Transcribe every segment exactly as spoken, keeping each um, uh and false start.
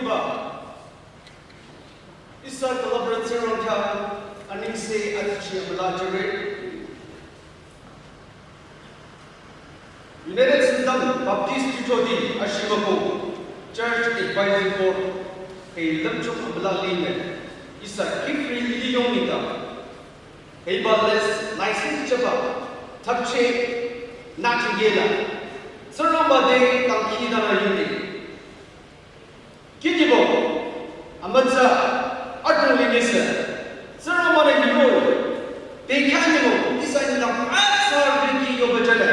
Ba, ihsa külüpre Tsingrang khyang anengse adichi amüla jüre. United Sangtam Baptist Church di ashimüko Church Advisory Board hei lümchung amüla lime ihsa kifri liyong nita. Hei ba les license chaba thapche na chingela. Tsingrangba te dangkhidangnang yungnü. Kinibo, amütsa, adrong lingisü, Tsingrangba-nü hiroh-i, bekhyah nyümong, ihsa nengdang atsa riki yoba jale,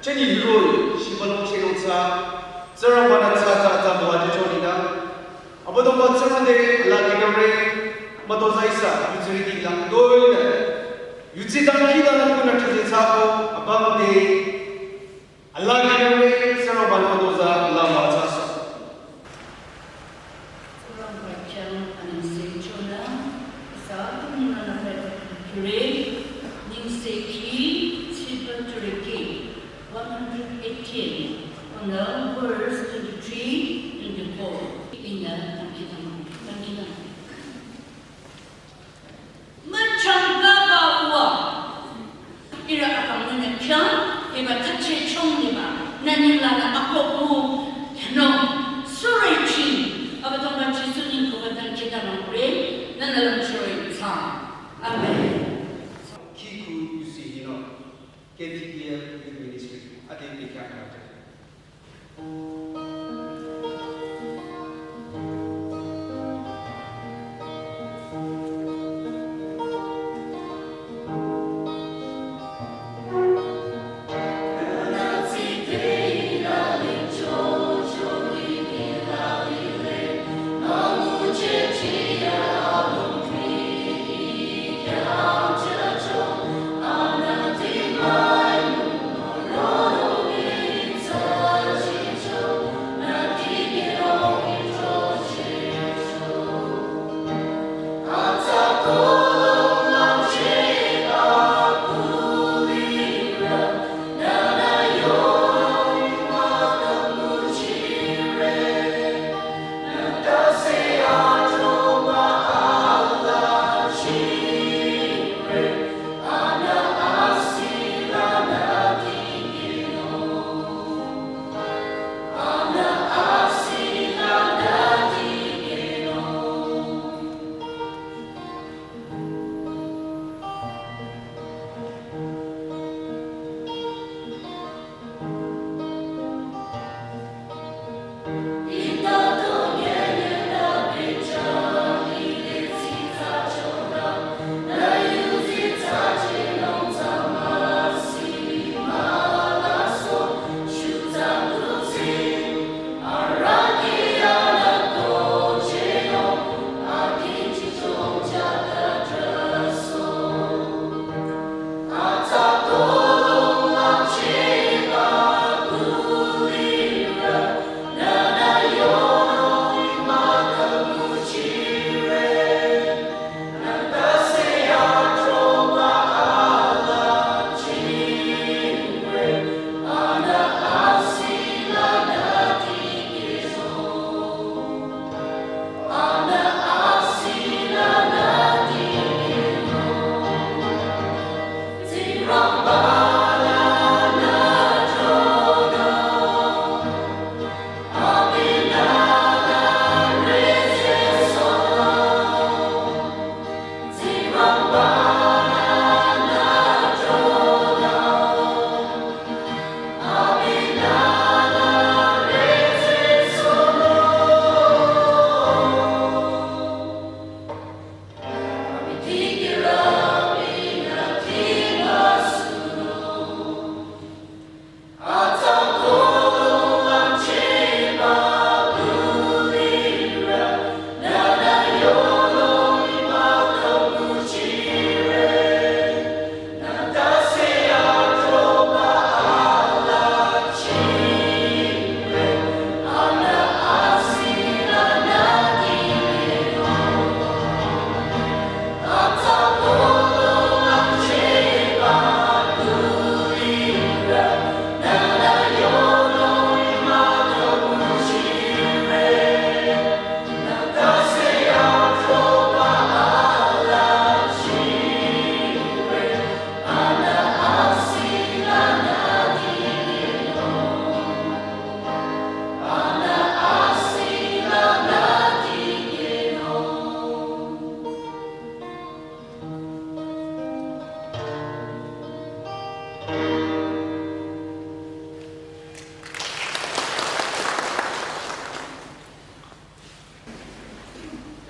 cheni hiroh-i, shibalong chenong tsa, Tsingrangba-nü tsa tsa tsa müwa jücho nengdang, Abüdongba Tsingrang te alaa kingare, mütozah ihsa, yutsirü kinglang doinü, yutsi dangkhidangnang kunü chüze tsako, abang te, alaa kingare, Tsingrangba-nü mütozah, alaa müwa tsaso. Tsingrangba khyang anengse chonü, ihsa tununü nüpre kure, Nengsekhi, tsiba tureki, one hundred eighteen, on the verse twenty-three, twenty-four. Inga, thank you, thank you, thank you. Müchangkaba uwa. Ihrü akang nünü khyang, hiba thapche chong liba, nü ninglangnü akohbu, no, surechi, Abüdongba Jisu neng koba dangkhidangnang re, nünü lümchore tsa. Amen. Kiku yusi hino, K B P L Youth Ministry, ade bekhyah nüte.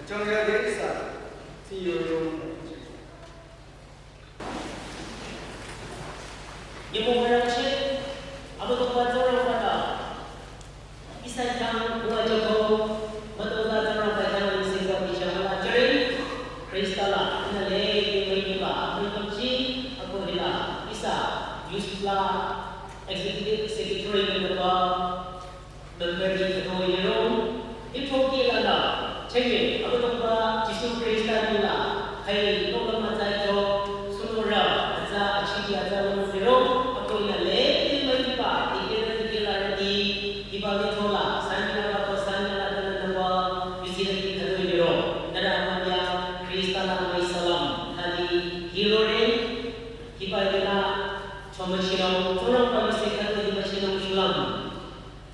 Chang ya de sa, si yo yo. Nyümong arangcheh, Abüdongba Tsingrangba-nü ihsa khyang müwajüko, mütozah Tsingrangba khyang yingsekba bichang la jüre, Khrista la, ihnü lede müiba, müichi, ako hila, ihsa, youth la, executive secretary nü ba, Bemberti khütoi lirong, ithokeh lanü, chenge, Abüdongba Jisu Khrista nengla, khai nokang mütsa kyo, sünürü, atsa, achiki atsa lirong, ako ihnü lede müiba, dikehrü dikehlarüti, hiba lithro la, sanyarü ko sanyarü tanü nüba, yuzirüti khütoi lirong, nührü amünya, Khrista la müi salam, khadi, hirore, hiba ihnü, chomüchinung, Tsingrangba yuse khütoi himüchinung shulüm.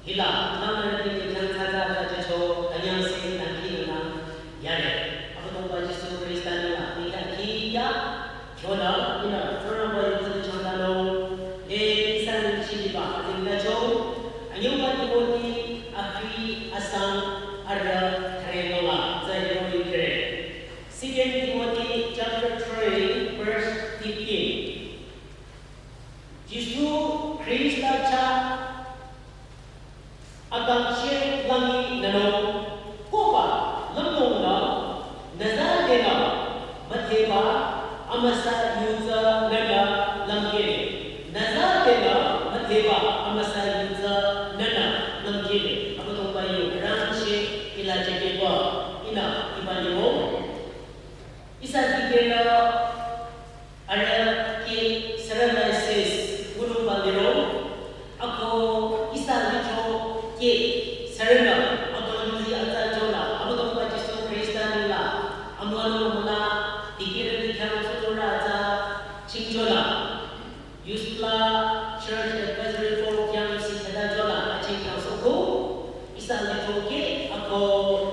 Hila, nang nang di di khyang tsa tsa tsa tsa cho, anyang se nang ki nang nang, yare. Abüdongba Jisu Khrista nengla, di khyang ki ya, kyo na, ina, Tsingrangba yu tsi chang da lo, e, ihsa nang chi di ba, di na cho, anyang ba di bo di, akhi, asang, ara, thare lo la, za yo yu kere. Second Timothy chapter three, verse fifteen. Jisu Khrista chah akangcheh langi nünung, koba lümlong la, nüza tenü, mütheba, amüsa yuza nünü lümkele. Nüza tenü, mütheba, amüsa yuza nünü lümkele. Abüdongba yu rangcheh ila jekeba, ihnü iba nimo. Ihsa dikehrü arüh ke sürünü sis wunungba lirong, ako ihsa lithro ke sürünü, ako yuzi atsa chonü, Abüdongba Jisu Khrista nengla, amüwanung amüla, dikehrü dikhyang sotorü atsa, chingchonü. Youth la, church advisory board khyang si thada chonü, aching khyang soko, Ihsa lithro ke ako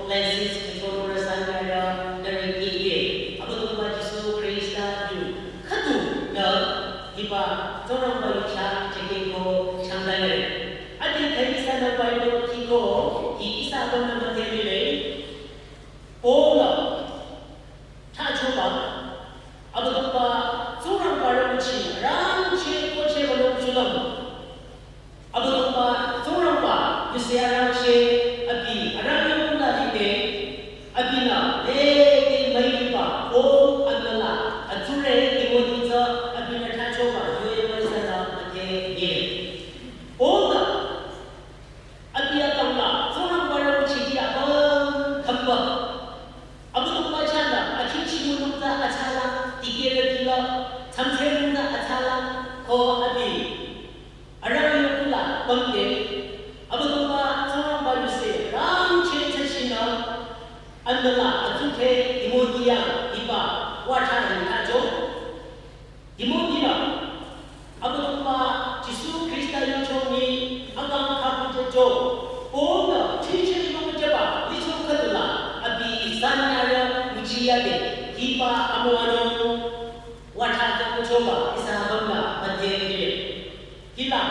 license ke chorü sanyarü nührü ke ye. Abüdongba Jisu Khrista yu khüdu nü hiba Tsingrangba yu chah cheke ko changdale. Adi khai ihsanü Bible kiko hi ihsa abang nü müdhe lile. Paul nü thachoba Abüdongba Tsingrangba rü nguchi rangcheh kocheh wünung shulüm. Abüdongba Tsingrangba yuse arangcheh abi arang yonung la lide, abinü lede müiba Paul anüla atsurü Timothy tsü abinü thachoba yoye müisanü müdhe ye. Paul nü abi akang la Tsingrangba rü nguchiti apüm khümba. Abüdongba chahnü akhi chimunung tsü atsalang, dikehrüti la, tsamtse nung tsü atsalang, ko abi. Arang yokula pümde, Abüdongba Tsingrangba yuse rangcheh thsachinü, anüla atsuthe Timothy yang hiba wüthsa hita jo. Timothy nü, Abüdongba Jisu Khrista yucho ni akang khüdu jücho, Paul nü chiche yong jüba, licho khüdula, abi sanyarü nguchi yade, hiba amüwanung, wüthsa jüchoba, ihsa abang nü müdhe lile. Hila,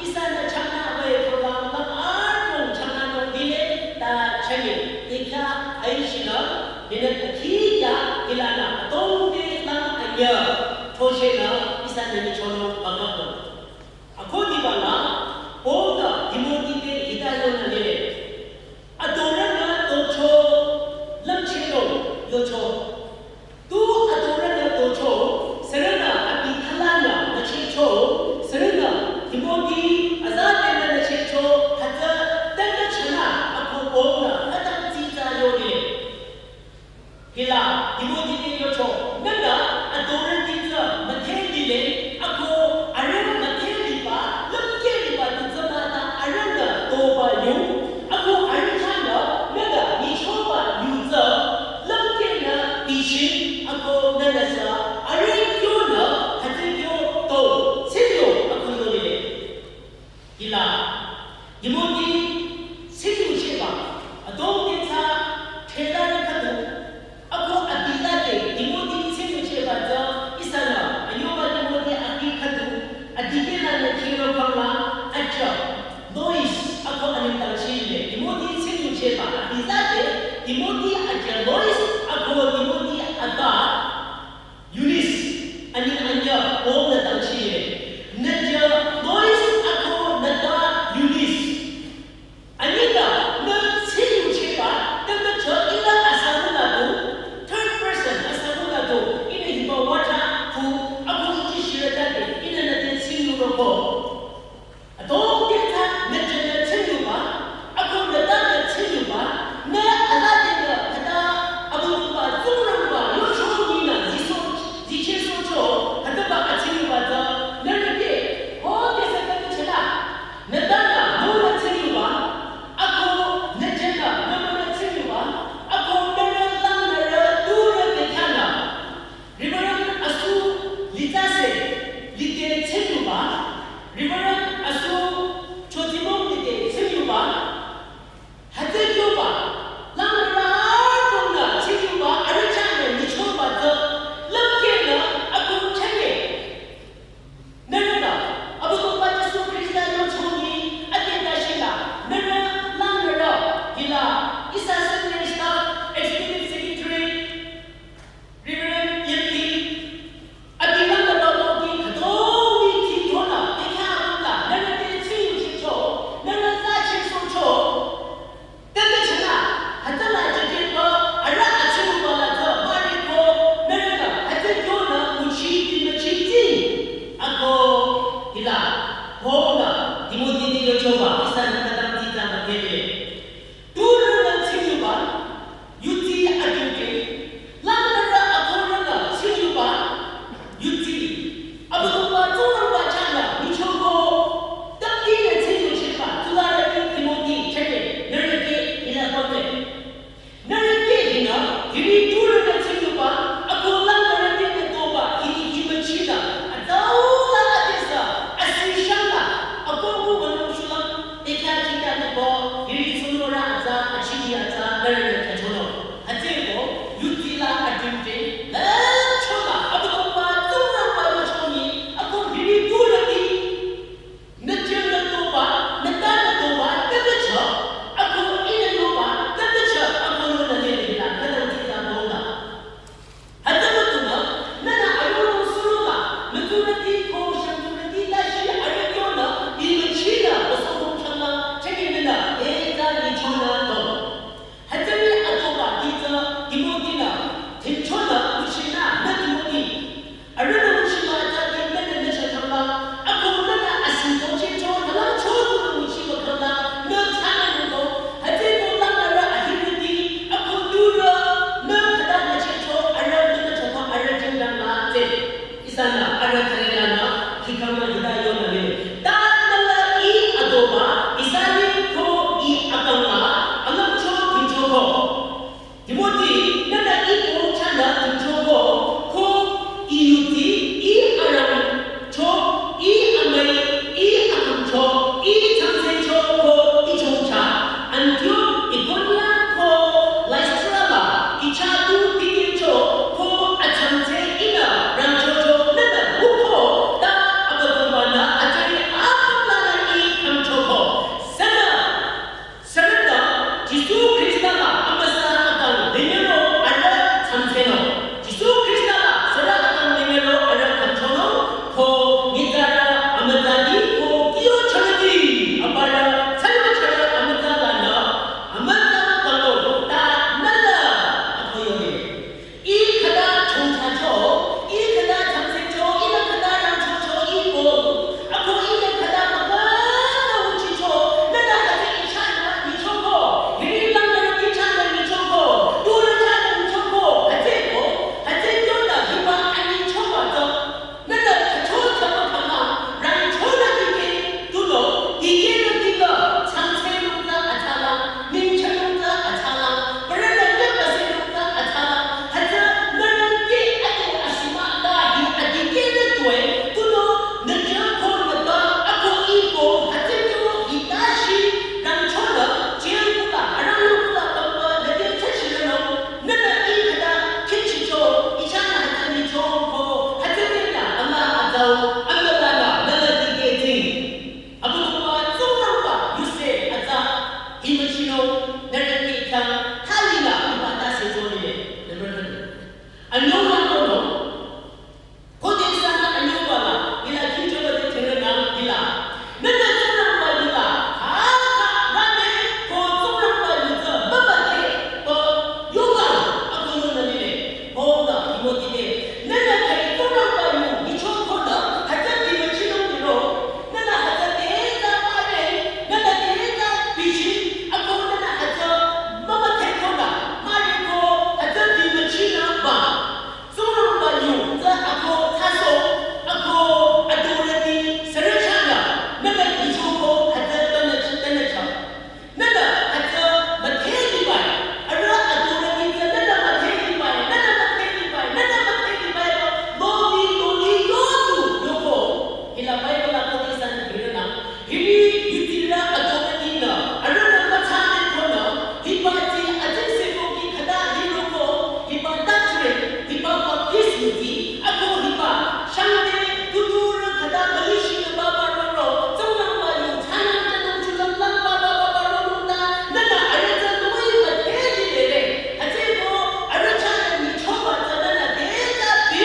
ihsanü changna wüe program lang arong changna nung dile ta changye, ikya aishinü, minute akhiya, hilanü atongde lang anya, thoshenü, ihsanü ni chonung bangako. Ako diba la, Paul nü Timothy te hita yonü lile. Adorünü tocho, lümchelo, yocho. Tu adorünü tocho, sürünü abi thalanü nüchehcho, sürünü Timothy azatenü nüchehcho, hütsü tenü chana ako Paul nü hütsü tsitsa yole. Hila Timothy te yocho, nünü adorüti tsü müdhe lile, ako arüh müdhe liba, lümkeh liba tu tsü mah ta arühnü toba yu, ako arüh chahnü, nünü nyichoba yu tsü, lümkehnü bichi, ako nünü sü, arüh kyonü, hütsü kyo to, siryo, ako yolile. Hila, Timothy, siryo cheba, adong te tsü, thela khüdu, ako abi la te, Timothy, siryo cheba tsü, ihsanü, anyoba Timothy abi khüdu, adikehlanü kiro kangla, acha, Lois, ako anengdang chile, Timothy singyu cheba, abi la te, Timothy aja Lois Timoti, nühnü ih pongchanü tuchoko, ko ih yuti, ih arangcho, ih amüi, ih akümcho, ih changsecho ko ih chongcha, Antiok, Ikonia ko Listra la, ih chah tu tikehcho ko achangse ihnü rangchocho nühnü nguko, ta Abüdongba-nü atsüri apüm lanü ih kangchoko. Sünü, sürünü Jisu Khrista la amüsa akang lingero arüh changsenung. Jisu Khrista la sürü akang lingero arüh kangchonung, ko nyitsarü amütsati ko kyo changti, aparü sürü chürü amütsa lanü, amütsa kangnung ta nühnü ako yole. Ih khüta chongchacho, ih khüta changsecho, ihnü khüta rangchocho ih pong. Ako ihnü khüta mükünü nguchicho, nühnü hütsü ih chahnü nyichoko, hiri langnürü ih chahnü nyichoko, turü chahnü nyichoko, hütsüko, hütsü kyonü hiba anyichoba tsü. Nühnü khacho thsaba khanglang, rangchonü dikeh, tunüo, dikehnü dila, changsenung tsü athsalang, ningchanung tsü athsalang, parünü nyüh müsenung tsü athsalang, hütsü nührü te ade ashimah la hi adikehnü tuwe, tunüo, nüjü ko nüba, ako ih ko, hütsü tu, hita shi, rangchonü, jengkula, arangkula, papa, nüte chashirünung, nühnü ih khüta kihchicho, ih chahnü hütsü nyichoko, hütsü tenü, ama atsau, amülanü, nühnü dikehti. Abüdongba Tsingrangba yuse atsa, hi müchinung, nührü kih khyang, thalinü, hiba ta sejolile, nührü. Anyüla kono, Khode ihsanü anyübala, hila kihchoba te thengenang hila. Nühnü Tsingrangba yu la, kaka, rane, ko Tsingrangba yu tsü, mama te, ko yoga, ako yonü lile, ko nga, imo dide. Nühnü kai Tsingrangba yu, nyichokonü, hütsü ti müchinung diro. Nühnü hütsü te ta mare, nühnü te ta bichi, ako nühnü hütsü, mama te konü, mare ko, hütsü ti müchinung ba. Tsingrangba yu tsü ako thsaso, ako authority sürü chahnü, nühnü nyichoko hütsü tünü ch-, tünü chah. Nühnü hütsü müdheliba, arüh authority tsü nühnü müdheliba, nühnü müdheliba, nühnü müdheliba, lodi, lodi, yodu, yoko. Hila Bible la khode ihsanü girünang, hiri yutirü authority nü, arühnü müthsade konü, hiba ti atsingse ko ki khüta liroko, hiba doctrine, hiba Baptist yuti, ako hiba, shangde, tuturü khüta malishi nü baba roro, Tsingrangba yu, thsanang tanung chulang lang baba baba roro ta, nühnü arüh tsü lui müdheli lere, hütsüko, arüh chahnü nyichoba tsü nühnü te ta bi,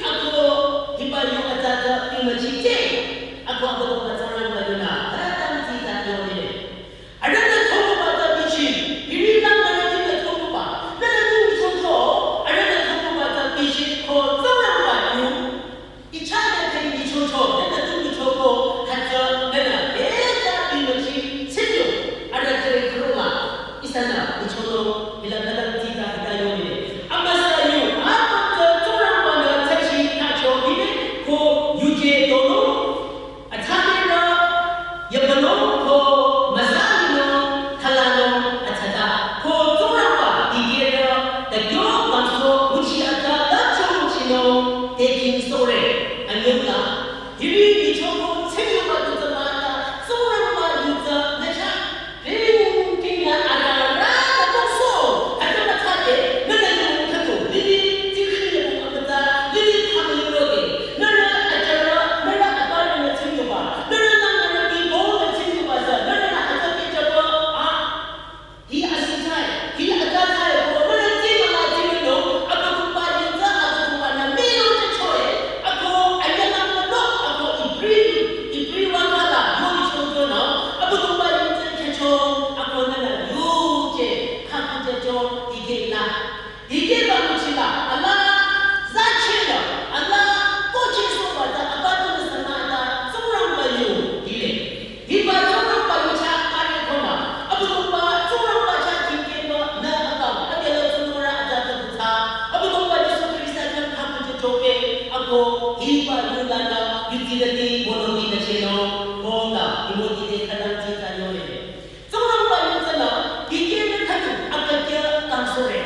ako, hiba yu atsa ta bi müchite. Ako Abüdongba Tsingrangba yunü, khütang tita yonile. Arühnü thonguba ta bichi, hiri lang nührü tinü thonguba, nührü tu chocho, arühnü thonguba ta bichi ko Tsingrangba yu. Ih chahnü te nyichocho, nührü tu nyichoko, hütsü nühnü, eh, ta bi müchi, sinyo, arüh te khrola, ihsanü, nyichono, hila khütang tita hita yonile. Amüsa yu, apüm tsü Tsingrangba-nü tsachi tacho hile, ko yuje dono, Atsamirü, yabünung ko müsalinung, thalanung, atsata, ko Tsingrangba dikehrü, ta kyo bangso, nguchi ata, ta cho nguchinung, te king sore, anyüla. Hiri nyichoko, tsingyuba tu tsamata, Tsingrangba yu tsü, nücha, ring, king la, ara, ra, ta bangso, ata mütsade, nühnü yu khüdu, lili, tikhi le bu amüta, lili, phamili roge. Nührü ajarü, nührü aparünü tsingyuba, nührü nang nührü bibo nü tsingyuba tsü, nührünü atsakehjüba, ah, hi asithai, hi atathai ko, nührü tsingyuba tsingyuno, Abüdongba yu tsü, Abüdongba-nü miro te choe, ako, anyüla mano, ako, Ibri, Ibri wakala, yo ichongyonü, Abüdongba yu tsü khyücho, ako nührü yuje, khakujücho, ikehla. Dikehba nguchila, ala, zachela, ala, kochesohba tsü, abüdongba sümata, Tsingrangba yu, dile. Hiba Tsingrangba yu chah, kare konü, Abüdongba, Tsingrangba chah, dikehba, nü akang, abela Tsingrangba atsata butsa, Abüdongba Jisu Khrista chah, khamüche chobe, ako, hiba yu lanü, yutsirüti, monomi nü cheno, konga, Timoti te khütang tita yole. Tsingrangba yu tsünü, dikehnü khüdu, akakya, kangsore.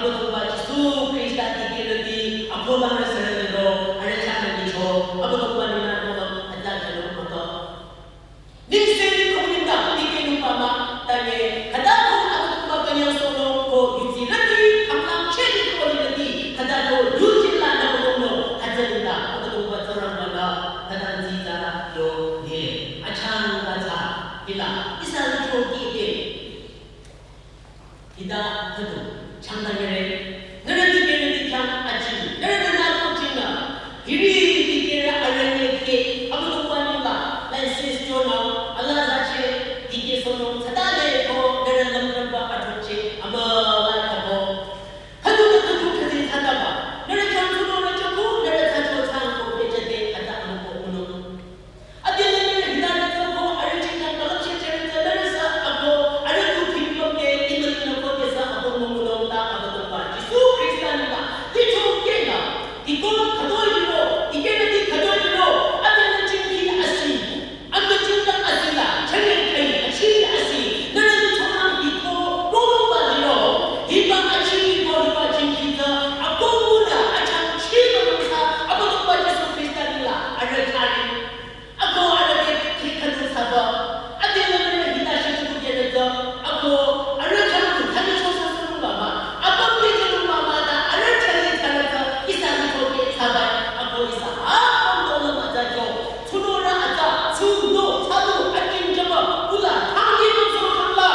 Abüdongba Jisu Khrista dikehrüti akolang rü sürü liro, arüh chahnü licho, Abüdongba ninglang kolang atsa khyalo mato. Ningse ni kolang ta dikehnung pama, tanye, khüta ko Abüdongba künyangsohnung ko yudsirüti, khanglang chedi ko lirüti, khüta ko yudsi la nü kolang no, hütsüla, Abüdongba Tsingrangba la, khüta nzita yo nile. Achangka tsü, hila, ihsa licho kihde. Hita khüdu, changta yere. Nührü dikehrüti khyang aji, nührü nüna ko jingnü. Hiri dikehrü arüh neke, Abüdongba ninglang, license chonü, ala zache, dikehsohnung, thsatale ko, nührü lümlümba athroche, amüla khüdu. Khüdu khüdu khüdu thsataba. Nührü khyang tunü nü choko, nührü thsacho thsang ko pehjüde, atsa amüko kunung. Adelü nührü hita nü tsü ko arüh chinglang külüpcheh chehre tsü nührü sü ako arüh tu phipümde imülinü ko tesü ako mümülung ta Abüdongba Jisu Khrista ninglang licho kehnü. Diko khütoi liro, dikehrüti khütoi liro, adelü chingki asi. Amü chinglang asila, changye kai, achili asi. Nührü lichonang diko, lolongba liro. Hiba achili ko hiba chingki tsü, ako münü achangchi münung sü, Abüdongba Jisu Khrista ninglang, arüh thali. Ako arüh te khi khüdu thsaba. Adelü nührü hita shi khüdu kere tsü. Ako arüh changtu thali cho sa sürü baba. Apüm te chürü baba ta arüh thali thali tsü. Ihsa ni cho ke thsaba. Ako ihsa apüm dola maza cho. Tsunora atsa. Tsuno. Thsadu. Akin jaba. Kula. Thangi mangso kangla.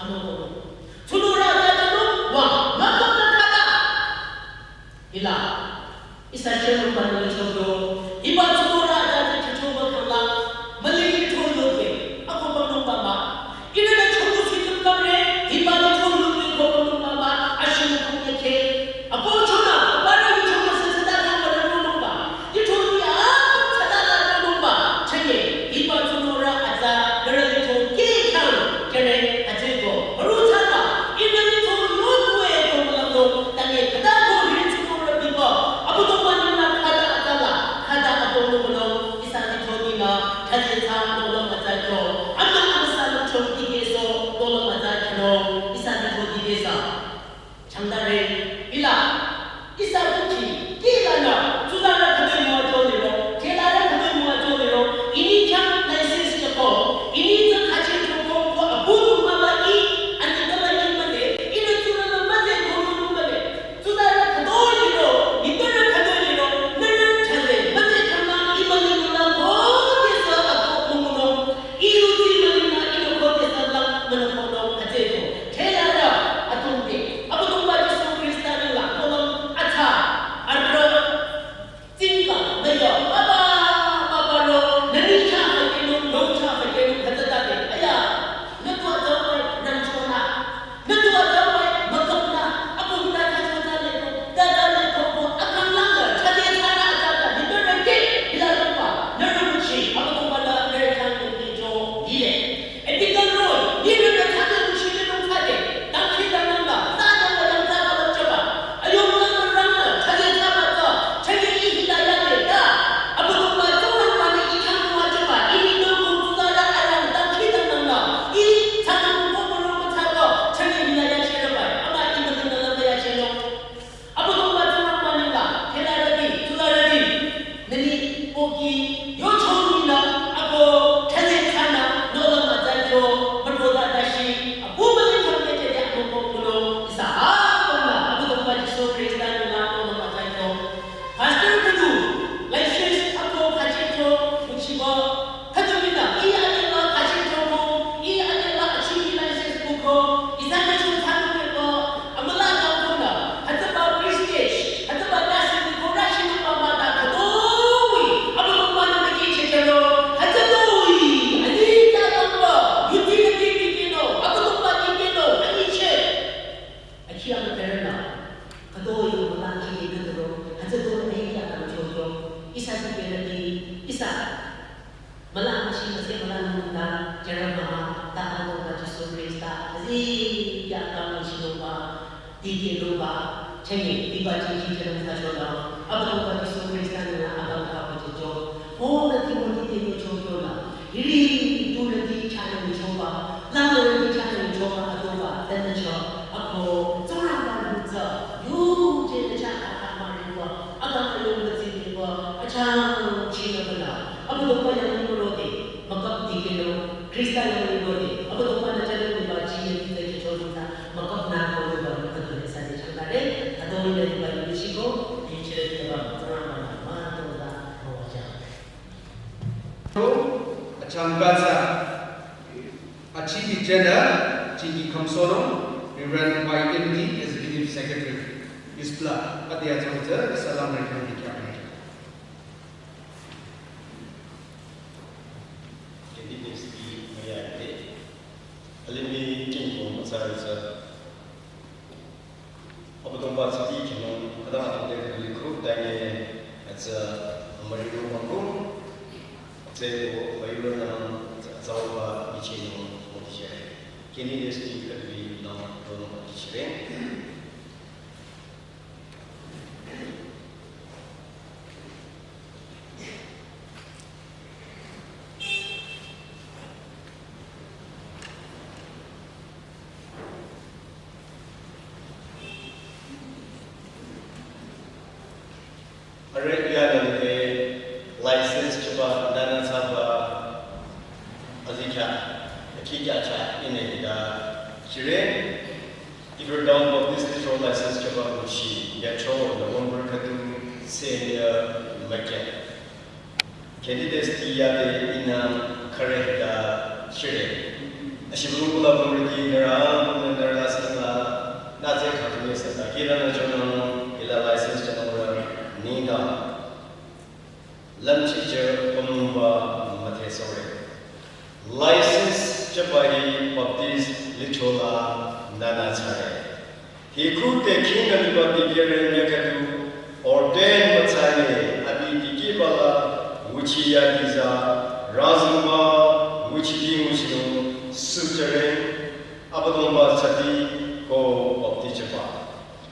Amüko. Tsunora atsa chano. Wa. Mako na khata. Hila, ihsa chürüba nü lichokyo, hiba tsunora atsa te chüchoba khanglang, müli licho yoke, ako bamnung baba. Ihrünü choku situm kamre, hiba licho yoke ko bamnung baba, ashimu kumyeke. Ako chonü, abara licho ko sasada kangba nung ba. Licho ya, sasada nung ba. Chanye, hiba tsunora atsa, nührü licho ke khyang, kere, atsüko. Baru thsaba, ihrü licho yoke ko bamnung, tanye, khüta ko hiri tsunora biba. Abüdongba ninglang khüta atala, khüta ako nung bamnung, ihsa licho ninglang, khüta thsa nung bamnung atsa ko. Amna amüsa nung chong dikehsoh, nung bamnung atsa ko, ihsa licho dikehsoh. Changdare, hila, ihsa kuki, kila nü, tsuzarü khütoi müwa cho liro, khelarü khütoi müwa cho liro, ini khyang license chako, ini tsü khache choko, ko abu tu mama i, ani tala i male, ina tsuzarü male, ko ko male. Tsuzarü khütoi liro, nitpürü khütoi liro, nührü thali, male khanglang, i male khanglang, ko tesü ako mümülung, i yuti male na, ina ko tesü lang, münü ko long, atsüko. Khelarü, atumde, Abüdongba Jisu Khrista ninglang, kolong atsa, arüh, tsingka, nüyo, baba, baba lo, nani cha fakenung, lo cha fakenung, khüta tate, aya, nü tu atsa wai, rangchona, nü tu atsa wai, makapna, ako ta cha cha cha le ko, ta ta le ko ko, akang lang le, cha de cha na cha ta, ni to reke, ila lo pa, nü ro chi, Abüdongba la, nü cha ko ni jo, ile. Ethical role, nirü nü thade, nü shide nung thade, dangkhidangnang la, thade la yang thade la chaba. Ayung la rang la, thade thaba ta, thade i hita ya de ta. Abüdongba Tsingrangba nü i khyang wa chaba, ini nü ko tsuzarü arang dangkhidangnang la, i thade ko ko ko ko thaba, thade hita ya chede ba, ama i mati na la ya chede. Abüdongba Tsingrangba ninglang, khelarüti, tsuzarüti, nani, poki, yo chong nina, ako, thale thana, nola mazacho, matoda dashi, abu mali khamke chede ako ko kulo, ihsa apümnü, Abüdongba Jisu Khrista ninglang, nola mazacho. Pastor khüdu, license ako khachecho, uchiba, khüdu mina, i adela khachecho ko, i adela achievement license ko, ihsa nü chong thanu ko, amüla dangkona, hütsüba prestige, hütsüba nüsü ko rashi nü mama da khütoi, Abüdongba nü meki chechero, hütsütoi, ani ta dangba, yuti nü ti ti kino, Abüdongba ti kino, ani che. Akhi amütürünü, khütoi amüla akhi nü duro, hütsütoi ani ta dangchocho, ihsa ti kena ti, ihsa. Müla müshi müse müla nungta, Jeremiah, ta Abüdongba Jisu Khrista, azi ya ta müshi nungba, dike nungba, chenge, diba chenge jerem ta chola, Abüdongba Jisu Khrista nina abang ka ko chocho, o na Timothy te ko chochola, hiri, tu na ti chane choba, lang na ti chane choba, adoba, tena cho, ako, zora Jenda, Jiki Kamsono, Reverend Y M D, Executive Secretary, Ispla, Adia Zongza, Salam Reverend Dikya. Kedi nesti mayande, alimi kinko matsarisa. Abüdongba tsati kinung, kadang adong de kuli kru, tanye, atsa, mariru mangku, atse ko, mayurana, atsa, atsa uba, ichinu, motishe. Kedi nesti kadri, nang, rono, motishe. Arüh yanü license chiba nana tsaba azikya, akikya cha ine da shire. Ibrahim Baptist Church license chiba nguchi yacho November katu senior market. Candidates ti yade ina kare da shire. Ashibulu kula bumriki nara bumna nara la sila na ze khatumi sata kira na jono ila license chana mura ninga. Lamchi je pamumba mathe sore. License chabahi Baptist lichola nana chare. Hiku te kinga liba dikere nyakatu ordain matsane abi dikibala nguchi ya diza razumba nguchi di nguchino suchare abadongba sati ko Baptist chaba.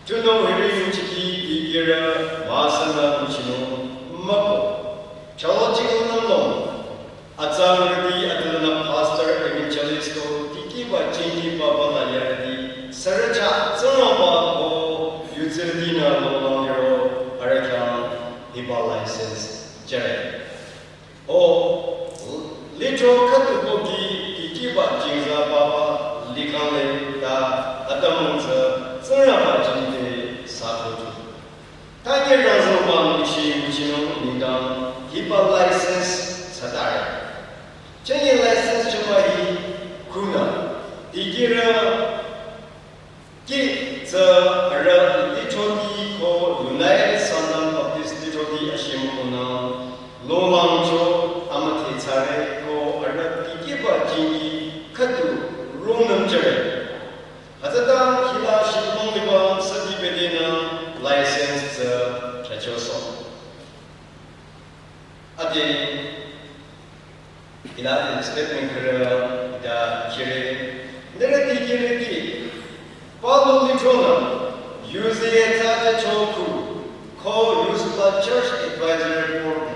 Tunung hiri nguchi di dikere masana nguchino mako. Theological nalong. Atsang ridi adilana pastor evangelist ko tiki ba chingi ba ba la yaridi saracha tsanga ba ko yutsirdi na lo lang ro arakyang hiba license jare. O litro katu ko ki tiki ba jingza ba ba likang le da adamung tsanga ba jingde sa ko tu. Tanye rangzang bang ishi nguchinung ningdang hiba license satare. Chenye license chuma hi kuna. Dikira ki tsa ara litro di ko United Sangtam Baptist litro di ashim kuna. Longlang cho amate tsare ko ara dikiba jingi katu rungnam jare. Hütsüta hila shilong liba sadi bedena license tsü kyachoso. Ade hila statement kara da kire. Nere di kire di. Palu litrona. Yuzi eta de choku. Ko yusla church advisory board.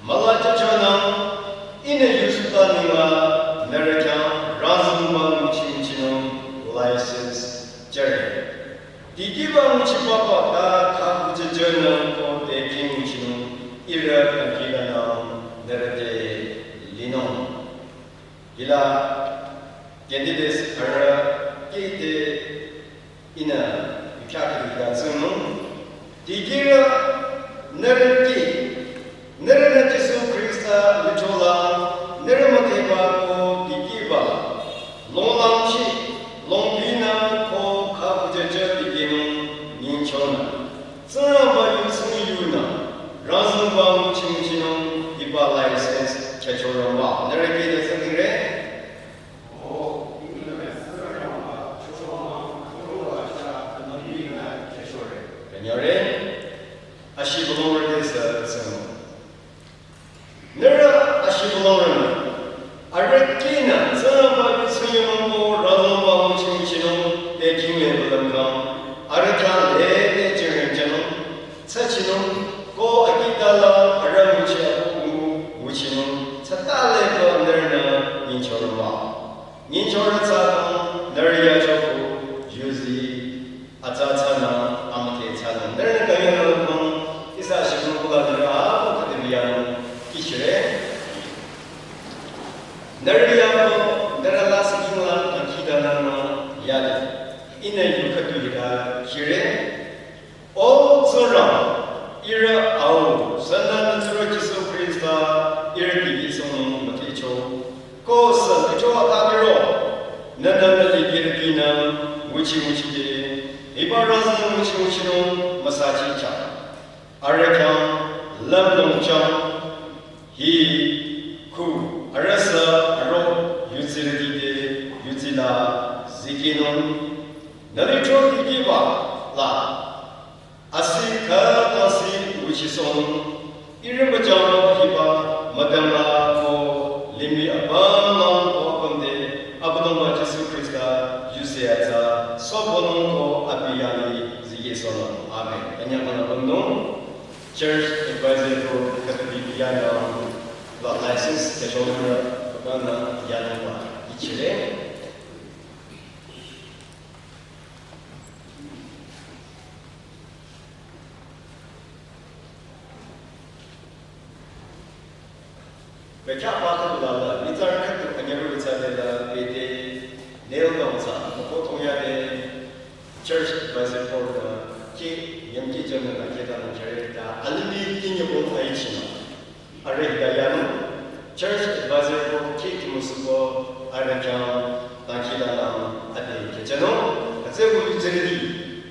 Mala chachanang, ine yusuta nila, narakyang, razumba nguchi nguchinung, license, jare. Dikiba nguchi papa ta, ta kuche jana, ko teking nguchinung, ira kankida nang, narate, linong. Hila, candidates ara kite ina yukhya kiri da tsünung. Dikira naraki, narana Jisu Krista lichola, naramateba ko dikiba. Longlang chi, longbina ko khakujaja dikinung nyingchona. Tsaraba yusung yuna, razumba nguchi nguchinung hiba license chachoramba. Naraki da tsüngire. Kanyare, ashi bulongre de sa tsang. Nara ashi bulongre. Ara kina, tsang ba tsuyong ko, razumba nguchi nguchinung, te kingle bulam kam. Ara kya le, te jere janung. Tsachinung, ko akitala, ara nguchi aku, nguchinung. Tsatale ko narana, nyingchoramba. Nyingchora tsatang, nari yachoku, yuzi, atsa tsana, amate tsana. Nari na kanyana lukong, isa shikung kula nari apu kadebiyan, kishire. Nari yapu, nari la sikingla, akida nana, yali. Ina yukatu yida, kire. O Tsingrang, ira au, sünü nütsura Jisu Krista, ira didi song maticho. Ko sü nücho atabiro, Nühnü nü dikehrütinü nguchi nguchide, hiba rüzü nguchi nguchinung müsachicha. Arüh khyang lümlong chang, hi khu arüsü aro yudsirütide yudsila zikehnung. Nü lithro dikehba la asi khütasi nguchisohnung. Ihrü müjang hiba müdangla ko limih apümlang ko apümde Abüdongba Jisu Khrista yusi atsa sobonung ko abi yanglih zikehsohnung. Amen. Anyang bana bundung Church Advisory Board khütadi yanglih la license kechongrü bana yanglih wa ichire. Bekhyah ba khüdu la la, nyitsarü khüdu anyarü witsa de la, bete, nail down sa, moko tongya de, Church Advisory Board la, ke, yamke jam na ke ta na kere ta, alimi tin yabo aichi na. Arüh hita yanung, Church Advisory Board ke timusuko arüh khyang dangkhidangnang ade kechenung, hütsüeko yudsirüti,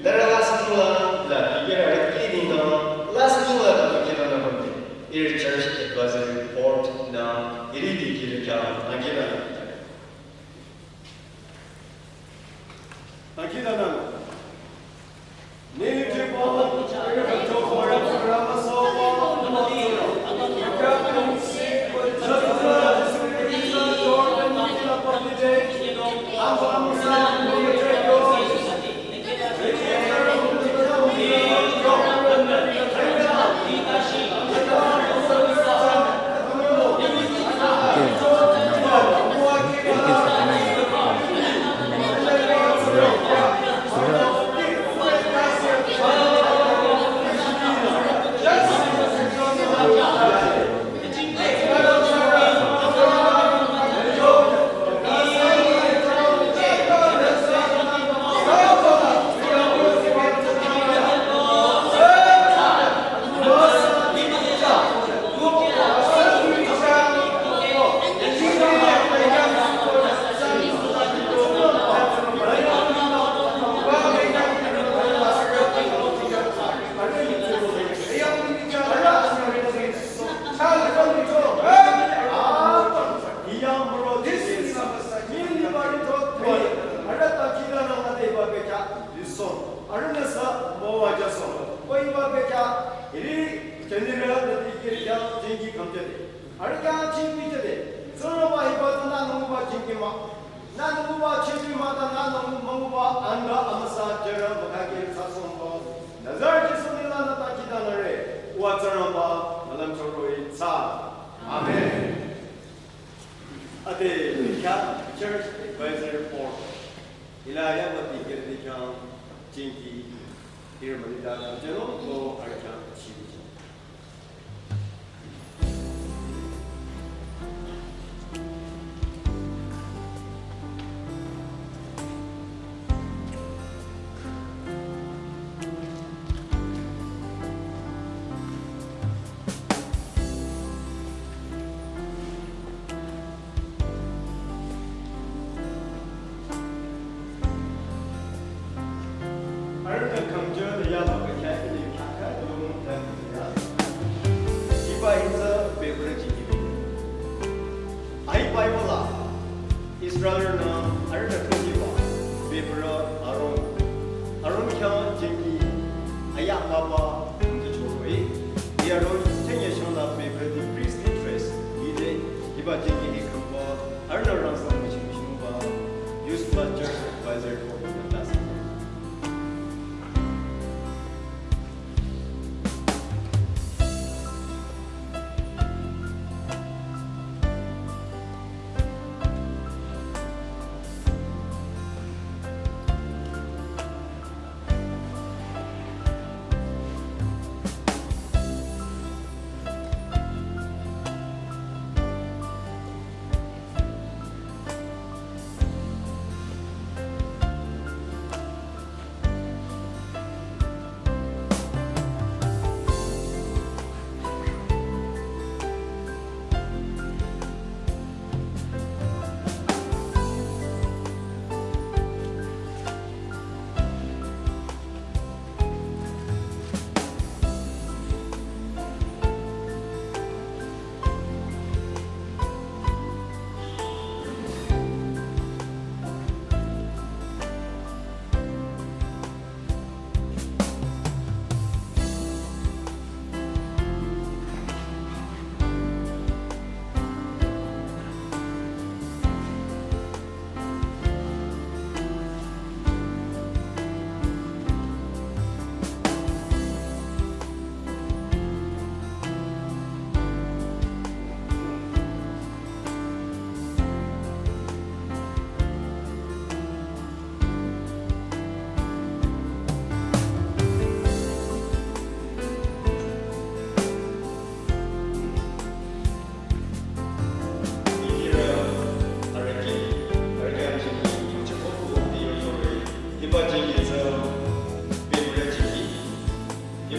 nührü lasih ningla la dikehrü arüh ke nengdang lasih ningla dangkhidangnang pümde, ihrü Church Advisory Board nü hiri dikehrü khyang dangkhidangnang. Dangkhidangnang. Arühnü sü müwajüsoh. Ko hiba bekhyah, hiri jünirü nü dikehrü khyang jengki khümchode. Arüh khyang jengki chode. Tsingrangba hiba tsü nü nguba jengki mah. Nü nguba jengki mah ta nü ngu münguba anda amüsa jüre mükhakeh thsasohba. Nazareth Jisu nengla nü dangkhidangnangre. Uwa Tsingrangba, nü lümchoro-i thsa. Amen. Ade bekhyah Church Advisory Board. Hila yaba dikehrüti khyang jengki hirü mülita khümchonung ko arüh khyang chibicho. Arühnü khümchonü yaba bekhyah hiri khyang kha dong ta ya. Hiba hitsü bebürü jengki. Ahi Bible la Israelrünü arühnü khümchiba bebürü Aron. Aron khyang jengki aya papa khümchichoro-i. Hi Aron chünye shangla bebürüti priestly dress lile. Hiba jengki hi khümba arühnü rangsa müchimichinungba Youth Pastor Advisory Board nü tase.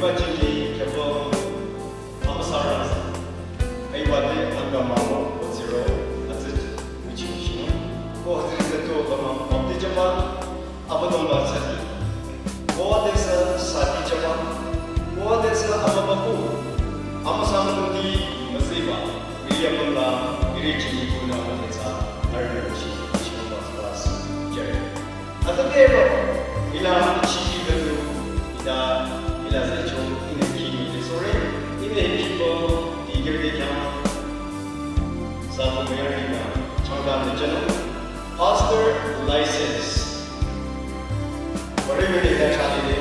Bajili khyaba amüsarü asü. Aibade angama mo ko zero atsü nguchi shino. Ko hütsüri tsü to kama baptijama Abüdongba tsü. Ko adesü sadi jama. Ko adesü amübaku. Amüsa müdündi müziba. William la iri chini kuna müdetsa. Arüh nguchi shino bas bas jare. Atadero, ila chiji bedu, ila, ila zecho, ine kino de sore, ine kibo, digir de kya, sabu meyari na, changda de jana. Pastor license. Bari mene da chali de.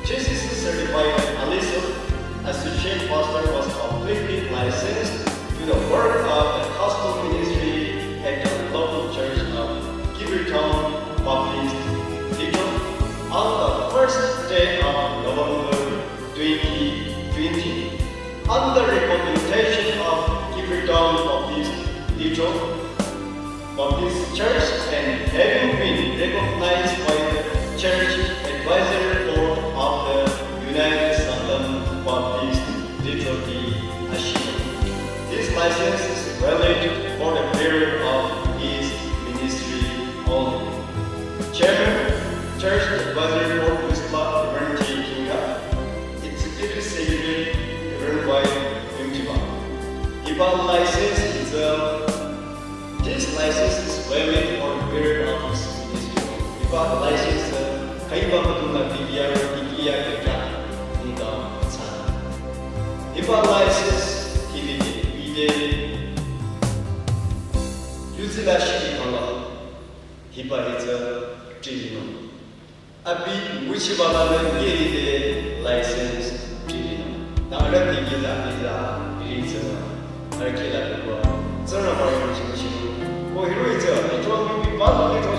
Jesus certified Aliso, Associate Pastor was completely licensed to the work of the gospel ministry at the local church of Kivirtown Baptist Little on the first day of November twenty twenty, under the recommendation of Kivirtown Baptist Little Baptist Church and having been recognized by the Church Advisory Board of the United Sangam Baptist Little Ashima. This license is valid for the period of his ministry only. Chairman, Church Advisory Board, Mister Reverend J. Kinga, Executive Secretary, Reverend Y. Yungjiba. Hiba license is a, this license is valid for the period of his ministry. Hiba license, uh, kaiba kaduna bigiya, bigiya keka, nida sa. Hiba license, kibidi, bide, yuzila shidi kala, hiba hitsa, trilino. Abi nguchiba la ngeri de license trilino. Ta ara de gila gila iri tsena. Ara kila de ko. Tsena ba iri tsena. Ko hiro itsa, ito mi bi ba lo ito